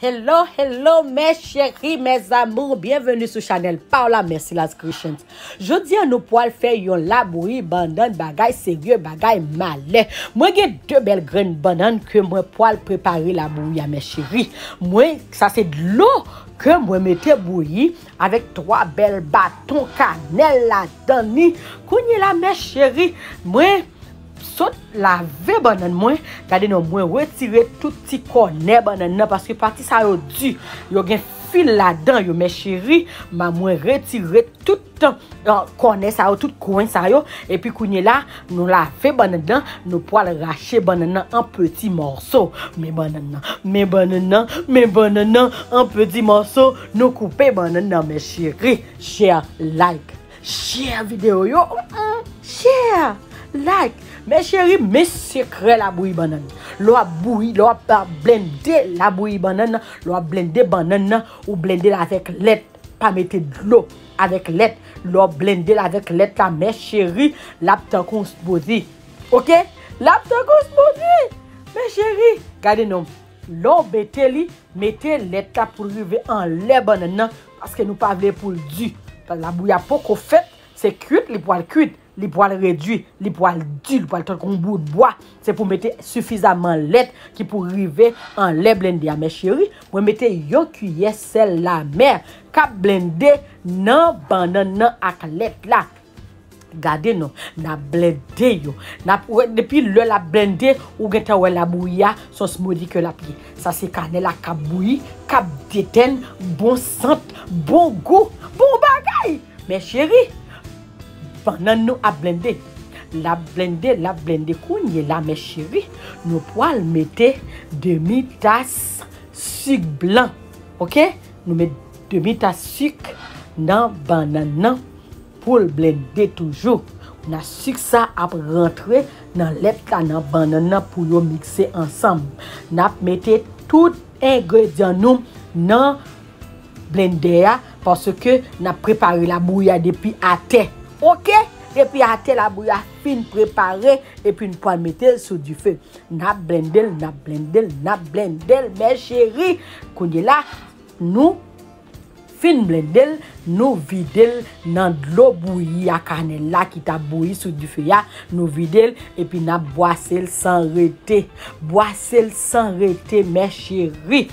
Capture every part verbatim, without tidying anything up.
Hello, hello, mes chéris, mes amours, bienvenue sou chanèl Paola Mercillas Creations. Jodi a, nou pwal fè yon labouyi bannann, bagay serye, bagay malè. Mwen gen de bèl grenn bannann ke mwen pwal prepare labouyi a, mes chéris. Mwen, sa se dlo ke mwen mete bouyi avèk twa bèl baton kanèl ladan li. Kounye la, mes chéris, mwen sot lave bannann mwen. Gade non, mwen retire tout ti kònè bannann nan, paske pati sa yo di, yo gen fil ladan yo, mes chéris. Ma mwen retire tout, euh, kònè sa yo, tout kwen sa yo. Epi kounye la, nou lave bannann nan, nou pwal rache bannann nan an peti mòso. Men bannann nan, men bannann nan, men bannann nan an peti mòso. Nou koupe bannann nan, mes chéris. Share, like, share videyo yo. Mm, share, like. Mes chéris, men sekrè labouyi bannann. Lè w ap bouyi, lè w ap, ah, blende labouyi bannann nan, lè w ap blende bannann nan, ou blende l avèk lèt, pa mete dlo, avèk lèt. Lè w blende l avèk lèt la, mes chéris, l ap tankou yon smoothie. Oke? L ap tankou yon smoothie. Mes chéris, gade non. Lè w mete li, mete lèt la pou l rive anlè bannann nan, paske nou pa vle pou l di. Labouyi a poko fèt, se kwit, li pwal kwit, li pwal redui, li pwal di, li pwal tankou yon bout bwa. Se pou mete sifizaman lèt ki pou rive anlè blende a. Mes chéris, mwen mete yon kiyè sèl lanmè k ap blende nan bannann nan ak lèt la. Gade non, n ap blende yo. N ap, wè, depi lè l ap blende, ou gentan wè labouyi a, se yon smoothie ke l ap ye. Sa se kanèl la k ap bouyi, k ap detèn, bon sant, bon gou, bon bagay. Mes chéris, bannann nou ap blende. L ap blende, l ap blende. Kounye la, mes chéris, nou pwal mete demi tas sik blan. Oke? Nou met demi tas sik nan bannann nan pou l blende toujou. Nan sik sa ap rantre nan lèt la, nan bannann nan pou yo mikse ansanm. N ap mete tout engredyan nou nan blendè a, paske n ap prepare labouyi a depi atè. Oke? Depi atè labouyi a fin prepare, epi n pral mete l sou dife. N ap blende l, n ap blende l, n ap blende l, mes chéris. Kounye la, nou fin blende l, nou vide l nan dlo bouyi a, kanèl la ki t ap bouyi sou dife a, nou vide l, epi n ap bwase l san rete. Bwase l san rete, mes chéris.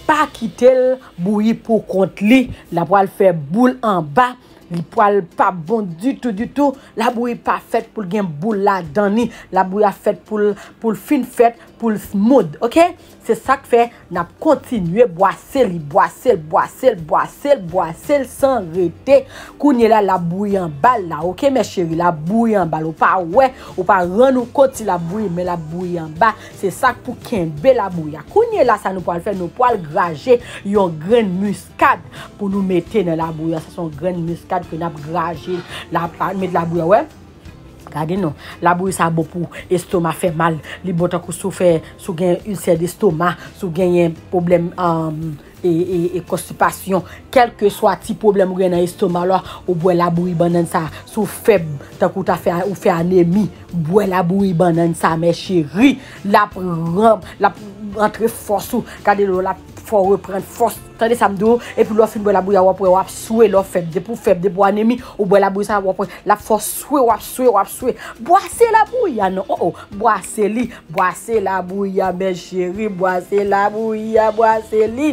Pa kite l bouyi pou kont li, l ap pral fè boul anba. Li pral pa bon ditou, ditou. Labouyi pa fèt pou l gen boul ladan li. Labouyi a fèt pou l, pou l fin fèt, pou l smooth, oke? Se sa k fè n ap kontinye bwase li, bwase l, bwase l, bwase l, bwase l san rete. Kounye la, l ap bouyi anba l la, oke, mes chéris? L ap bouyi anba l. Ou pa wè, ou pa rann ou kont si l ap bouyi, men l ap bouyi anba. Se sa k pou kenbe labouyi a. Kounye la, sa nou pral fè, nou pral graje yon grenn miskad pou nou mete nan labouyi a. Sa se yon grenn miskad ke n ap graje, la, met labouyi a, wè. Gade non, labouyi sa bon pou estoma fè mal. Li bon tankou si w fè, si w gen ilsè destoma, si w genyen pwoblèm, um, e, e, e konstipasyon, kèlkeswa ti pwoblèm ou gen nan estoma la, ou bwè labouyi bannann sa. Si w fèb, tankou w ta fè, ou fè anemi, bwè labouyi bannann sa, mes chéris. L ap ran-, l ap rantre fòs ou. Gade lè l ap fè w reprann fòs. Tande sa m di w, epi lè w fin bwè labouyi a, w ap wè w ap swe lè w fèb. Depi w fèb, depi w anemi, ou bwè labouyi sa, w ap wè, l ap fè w swe, w ap swe, w ap swe. Bwase labouyi a non, o, o, bwase li, bwase labouyi a, mes chéris, bwase labouyi a, bwase li.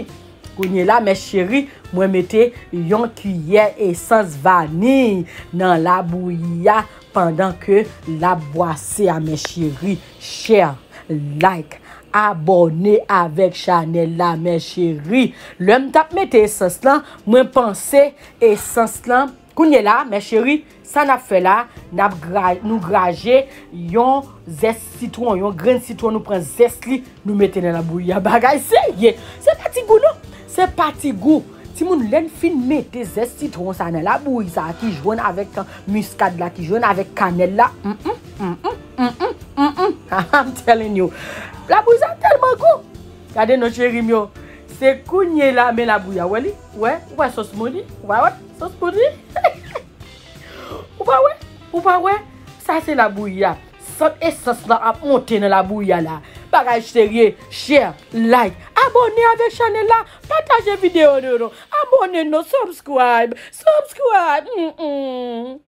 Kounye la, mes chéris, mwen mete yon kiyè esans vaniy nan labouyi a pandan ke l ap bwase a, mes chéris. Share, like, abòne avèk chanèl la, mes chéris. Lè m t ap mete esans lan, mwen panse esans lan. Kounye la, mes chéris, sa n ap fè la, n ap gra-, nou graje yon zès sitwon, yon grenn sitwon, nou pran zès li, nou mete nan labouyi a. Bagay serye. Se pa ti gou non. Se pa ti gou. Timoun, lè n fin mete zès sitwon sa nan labouyi sa ki jwenn avèk, uh, miskad la, ki jwenn avèk kanèl la, mm, mm, mm, mm, mm, mm, mm, mm. I'm telling you. Labouyi sa tèlman gou. Gade non, cheri m yo. Se kounye la, men labouyi a, wè li? Wè? Ou wè sòs moli? Ou pa wè sòs moli? Ou pa wè? Ou pa wè? Sa se labouyi a. Sant esans lan ap monte nan labouyi a la. Bagay serye, share, like, abòne avèk chanèl la, pataje videyo nou non. Abòne non, subscribe, subscribe. Mm-mm.